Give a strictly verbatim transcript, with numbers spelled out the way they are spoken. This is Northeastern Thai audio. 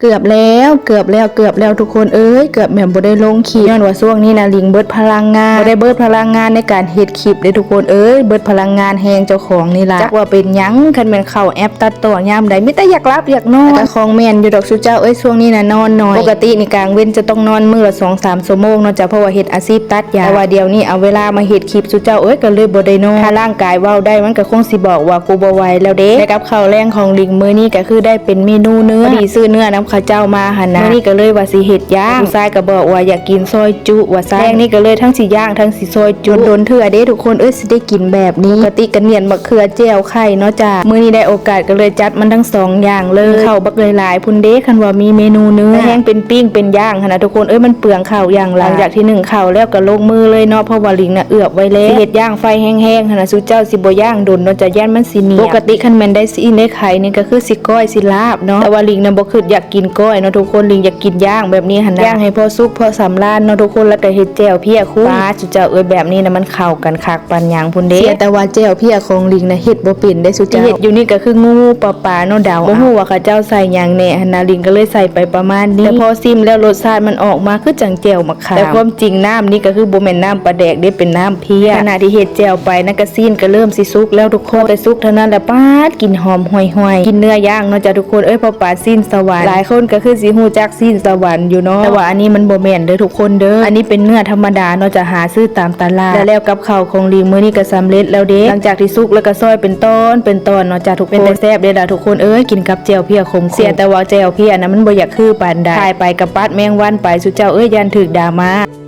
เกือบแล้ว เกือบแล้ว เกือบแล้วทุกคนเอ้ย เกือบแบบบ่ได้ลงคลิป ย้อนว่าช่วงนี้นะหลิงเบิดพลังงาน บ่ได้เบิดพลังงานในการเฮ็ดคลิปเด้ทุกคนเอ้ย เบิดพลังงานแฮงเจ้าของนี่ล่ะ จักว่าเป็นหยัง คันแม่นเข้าแอปตัดต่อยามใด มีแต่อยากหลับอยากนอน แต่ก็ของแม่นอยู่ดอกซุเจ้าเอ้ย ช่วงนี้นะนอนน้อย ปกตินี่กลางเว็นจะต้องนอนมื้อละสองสามชั่วโมงเนาะจ้ะ เพราะว่าเฮ็ดอาชีพตัดยาง แต่ว่าเดี๋ยวนี้เอาเวลามาเฮ็ดคลิปซุเจ้าเอ้ย ก็เลยบ่ได้นอน ถ้าร่างกายเว้าได้มันก็คงสิบอกว่ากูบ่ไหวแล้วเด้ และกับข้าวแลงของหลิงมื้อนี้ก็คือได้เป็นเมนูเนื้อ พอดีซื้อเนื้อนำเขาเจ้ามาหั่นนะ มื้อนี้ก็เลยว่าสิเฮ็ดย่าง ผู้ชายก็บอกว่าอยากกินซอยจุว่าซั่น แลงนี้ก็เลยทั้งสิย่างทั้งสิซอยจุ โดนเทื่อเด้ทุกคนเอ้ยสิได้กินแบบนี้ ปกติก็เนียนมะเขือแจ่วไข่เนาะจ้ะ มื้อนี้ได้โอกาสก็เลยจัดมันทั้งสองอย่างเลย ข้าวบักหลายๆพุ้นเด้ คันว่ามีเมนูเนื้อ แต่แฮงเป็นปิ้งเป็นย่างหั่นนะทุกคนเอ้ย มันเปลืองข้าวอย่างหลาย หลังจากที่นึ่งข้าวแล้วก็ลงมือเลยเนาะ เพราะว่าหลิงน่ะเอือบไว้แล้ว สิเฮ็ดย่างไฟแฮงๆหั่นนะ ซุเจ้าสิบ่ย่างโดนเนาะจ้ะ ย่านมันสิเหนียว ปกติคันแม่นได้ซี้นได้ไข่นี่ก็คือสิก้อยสิลาบเนาะ แต่ว่าหลิงน่ะบ่คิดอยากกินก้อยเนาะทุกคน หลิงอยากกินย่างแบบนี้หั่นนะ ย่างให้พอสุกพอสำราญเนาะทุกคน แล้วก็เฮ็ดแจ่วเพี้ยคู่ ป๊าด ซุเจ้าเอ้ย แบบนี้นะมันเข้ากันคักปานหยังพุ้นเด้ เสียแต่ว่าแจ่วเพี้ยของหลิงนะเฮ็ดบ่เป็นเด้ซุเจ้า เฮ็ดอยู่นี่ก็คืองูๆปลาๆเนาะเดา บ่ฮู้ว่าเขาเจ้าใส่หยังแน่หั่นนะ หลิงก็เลยใส่ไปประมาณนี้ แต่พอซิมแล้วรสชาติมันออกมาคือจั่งแจ่วมะขาม แต่ความจริงน้ำนี่ก็คือบ่แม่นน้ำปลาแดกเด้ เป็นน้ำเพี้ย ขณะที่เฮ็ดแจ่วไปนะก็ซี้นก็เริ่มสิสุกแล้วทุกคน แต่สุกเท่านั้นแหละป๊าด กลิ่นหอมห่วยๆ กินเนื้อย่างเนาะจ้ะทุกคนเอ้ย เพราะปลาซี้นสวรรค์ หลายคนก็คือสิฮู้จักซี้นสวรรค์อยู่เนาะ แต่ว่าอันนี้มันบ่แม่นเด้อทุกคนเด้อ อันนี้เป็นเนื้อธรรมดาเนาะจ้ะ หาซื้อตามตลาด แล้ว แล้วกับข้าวของหลิงมื้อนี้ก็สำเร็จแล้วเด้ หลังจากที่สุกแล้วก็ซอยเป็นตอนเป็นตอนเนาะจ้ะทุกคน เป็นแต่แซ่บเด้ล่ะทุกคนเอ้ย กินกับแจ่วเพี้ยขมๆ เสียแต่ว่าแจ่วเพี้ยนะมันบ่อยากคือปานใด ถ่ายไปก็ปัดแมงวันไป ซุเจ้าเอ้ย ย่านถูกด่ามา